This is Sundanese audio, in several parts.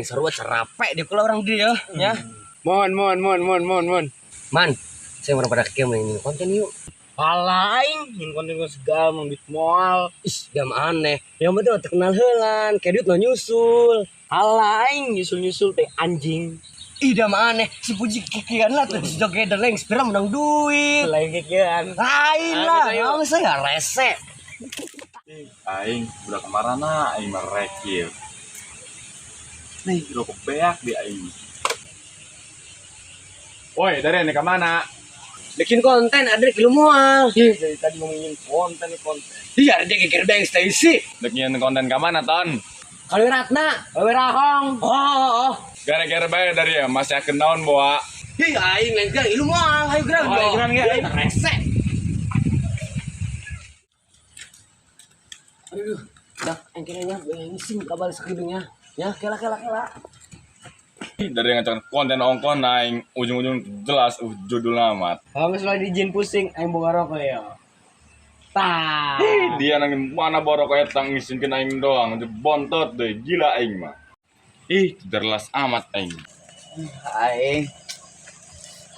Aing sarua capek di kula orang dia ya. Mohon, mohon, mohon, mohon, mohon, mohon. Man, saya mau pada kieu ini konten yuk. Pala aing, nyin konten segala mau duit moal. Ih, gak aneh. Yang penting terkenal heulan, kayak duit lo nyusul. Alah aing nyusul-nyusul teh anjing. Ih, dah aneh. Si Puji kekian lah tuh, si joget leng, sepira menang duit. Lain kekian. Lain lah, kamu saya rese. Aing udah kemana nah aing merekil. Nih, rokok beak di aing. Woi, dari ini kemana? Bikin konten ada kilo mual. Ih, dari tadi ngomongin konten konten. Iya, dia kikir bang Stacy. Bikin konten kemana, Ton? Kalau Ratna, Kalau Rahong. Oh. Gara-gara bayar dari ya, masih akan naon bawa. Ih, aing lain gerang ilu mual, ayo gerang. Oh, ayo gerang, ya, aing. Rese. Aduh, dah aing kiranya ngising kabal sakidungnya. Ya, kela kela kela. Dari yang ngacakan konten ongkon aing ujung-ujung jelas judul amat. Kalau nggak selalu dijin pusing, aing bawa rokok ya. Tah. Dia nangin mana borok kayak tang ngisinkeun aing doang, bontot deh, gila aing mah. Ih, jelas amat aing. Aing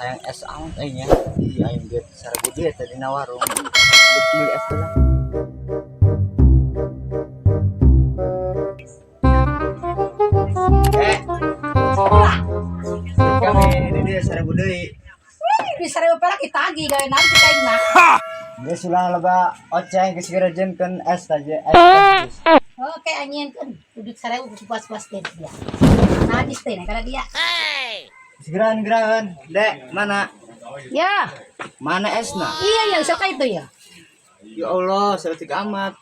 hayang es amat aing ya. Iya aing duit 1000 duit tadi na warung. Beli es lah. Kami ini dia 1000 deui. Di 1000 perak itagi gawe nanti kain na. Geus ulah loba oceng geus segera jenkeun es aja es. Oke anjing kan duduk 1000 puas-puas deh dia. Nagis teh karena dia. Segeraan gerangan. Dek, mana? Ya, Mana esna? iya ya sok itu ya. Ya Allah, sedetik amat.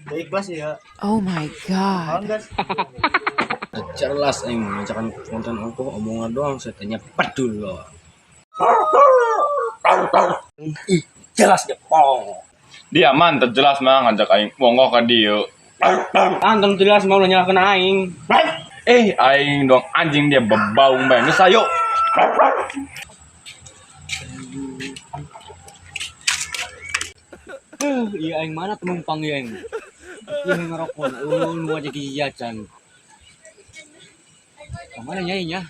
Udah ikhlas ya. Oh my god. Paham guys? Jelas aing ngacakan konten ongkoh omongan doang saya tanya pedul loh. Ih, jelas deh, pong. Dia man jelas mah ngajak aing wongkoh ka dieu. Antum jelas mau nyalahkan aing. Eh, aing dong anjing dia bebaung bae. Geus ayo. Iya aing mana penumpang ya aing. Iya ngerokok, nu aja jajan. Kemana nyainya?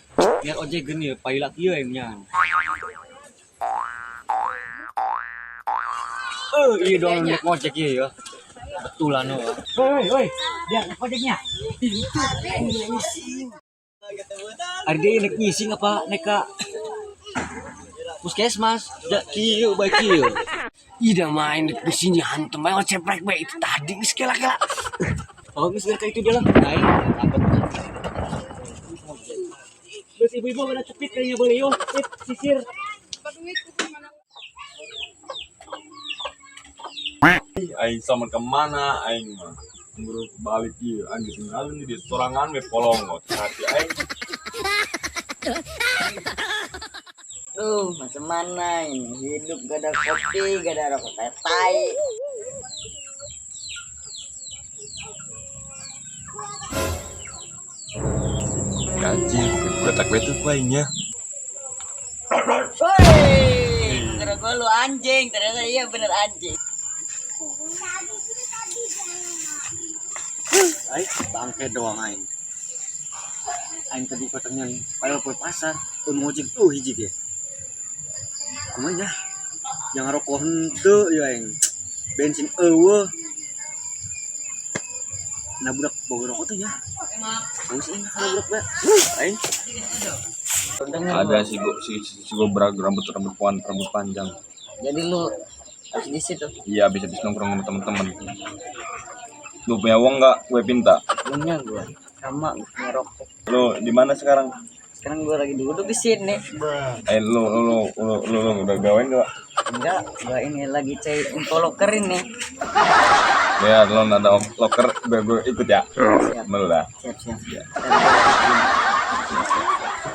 Biar ojek gini ya, pailak ieu aing nya. Iya dong naik ojek ieu ya. Betulan oh. Woi, woi, dia naik ojeknya. Ari dia naik ngising apa naik ka puskesmas? Da kieu bae kieu. Ih, dah main di sini hantu main ceprek bae itu tadi geus kela-kela. Oh, geus kayak itu dia lah. Aing dapat. Terus ibu-ibu ada cepit kayaknya boleh yo, cepit sisir. Aing sama kemana aing mah. Buru balik ieu anjing tinggalin di sorangan we polongot. Hati aing. Tuh, macam mana ini? Hidup gak ada kopi, gak ada rokok kayak tai. Anjing, betak betul aingnya. Woi, kira gua lu anjing, ternyata iya bener anjing. Aing bangke doang aing. Aing tadi kotanya nih, padahal poe pasar, pun ngojek tuh hiji ge. Kumaha nya? Yang ngerokok henteu ya aing. Bensin eueuh. Nah budak boga rokok tuh nya. Bagus aing kana budak bae. Aing Ada si si gobrak rambut rambut rambut panjang. Jadi lu harus di situ. Iya, bisa bisa nongkrong sama temen-temen. Lu punya uang nggak? Gue pinta. Punya gua sama gua punya rokok. Lu di mana sekarang? Sekarang gua lagi duduk di sini. Eh, lu lu lu lu, lu udah gawain nggak? Enggak, gua ini lagi cari info loker ini. Ya, lu ada loker, gue ikut ya. Siap. Melu dah. Siap, siap. Iya. Ntar gua bikin. Siap, siap.